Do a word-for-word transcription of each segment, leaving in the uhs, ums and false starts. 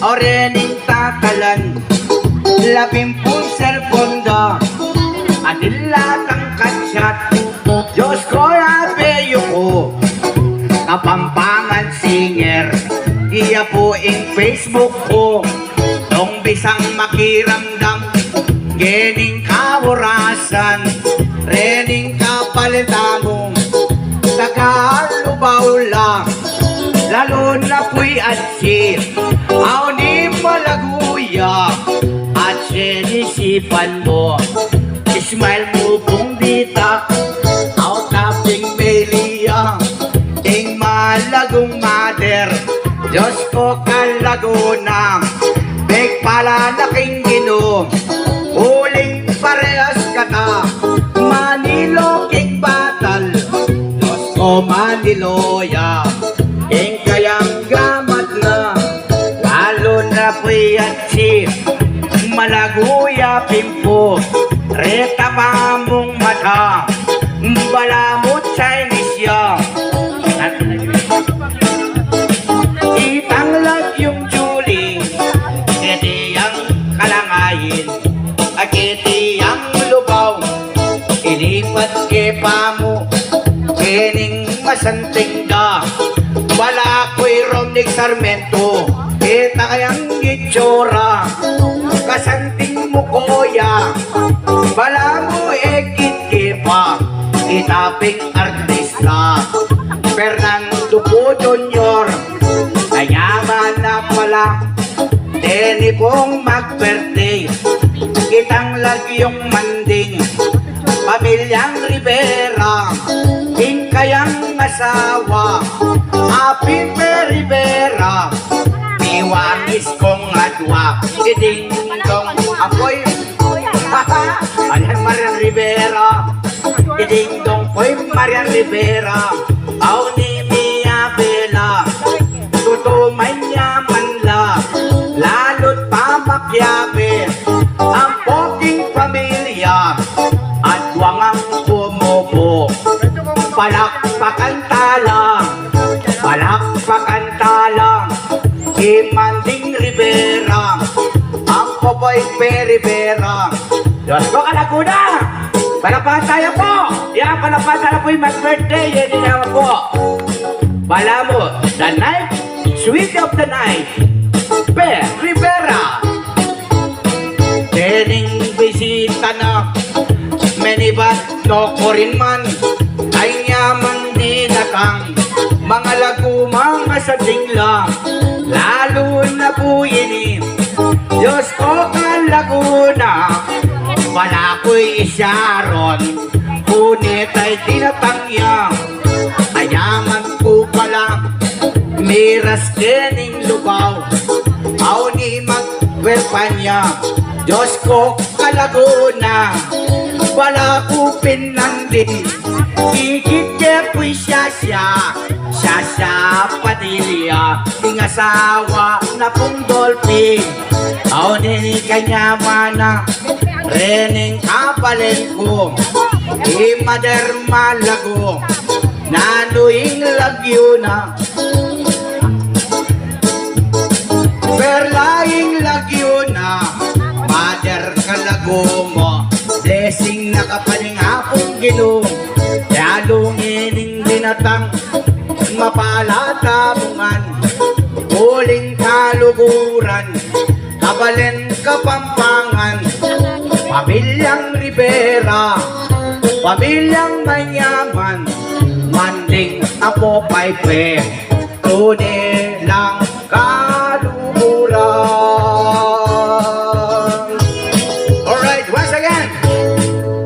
Orening tatalan, labimpung cellphone da, atin la tang ka-chat. Diyos ko, abe yu ku, Kapampangan singer, iya pu ing Facebook ku. Nung bisang makiramdam kening kaorasan, rening kapalita mung taga Lubao la, lalu na pu i Atsi, awan i malagu ya, Atsi, isipan mu, smile mu pung ditak, awa ta pin melian, ing malagung mother. Diyos ko, kalagu na, pigpala na king Ginu, uling parehas kata, manilo king batal. Diyos ko, manilo ya, ing kayang gamat na, lalu na pu i Atsi, malagu ya pin pu, reta pa mung mata, balamu Chinese ya. Itang lagyung Julie, keti yang kalangayin, a keti yang Lubao, ilipat ke pamu, kening masanting da. Balaku i Romnick Sarmiento, ita kayang itsura, kasanting mu, kuya. Balamu e kit ke pa, ita ping artista, Fernando Poe Junior, kanyaman na pala, deni pung mag-birthday, itang lagyung Manding, pamilyang Rivera, ing kayang asawa, a Pipe Rivera, miwangis kung adwa, i Dingdong, apoy, ayan, Marian Rivera, i Dingdong pu'y Marian Rivera, awan i miyabe la, tutu manyaman la, lalu't pamakiyabe, ampo king pamilya, adwa ngang kumupu. Palakpakan ta la, palakpakan ta la, i Manding Rivera, ampo Pipe Rivera. Diyos ko, kalagu na! Palakpakan ta ya pu! Yan, palakpakan ta ya pu ing mag-birthday, yan, yan pu. Balamu, the night, sweet of the night, Pe Rivera. Dening bisita na, menibat no kurin man, ay nyaman dinatang, mangalagu, mangasanding la, lalu na pu ini. Diyos ko, kalagu na, balaku i Sharon, kunit ay dinatang ya, ayaman ku pala, miras kening Lubao, awan i magwerpan ya. Diyos ko, kalagu na, balaku pin nandin, ikit ke pu i Shasha, Shasha Padilla, ing asawa na pung Dolphy, awan ini kanyaman na, rening kabalen ku, i Mader Malago, nanu ing lagyu na, Perla ing lagyu na, Mader kalagu mu, blessing na kapaning Apung Ginu, lalu ngening dinatang, mapala tamu ngan, uling kaluguran, kabalen Kapampangan, pamilyang Rivera, pamilyang manyaman, Manding, Apo, Pipe, tune lang kaluguran. Alright, once again,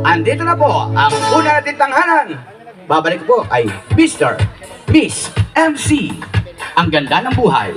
andito na po ang una nating tanghalan. Babalik po kay Mister, Miss M C, ang ganda ng buhay.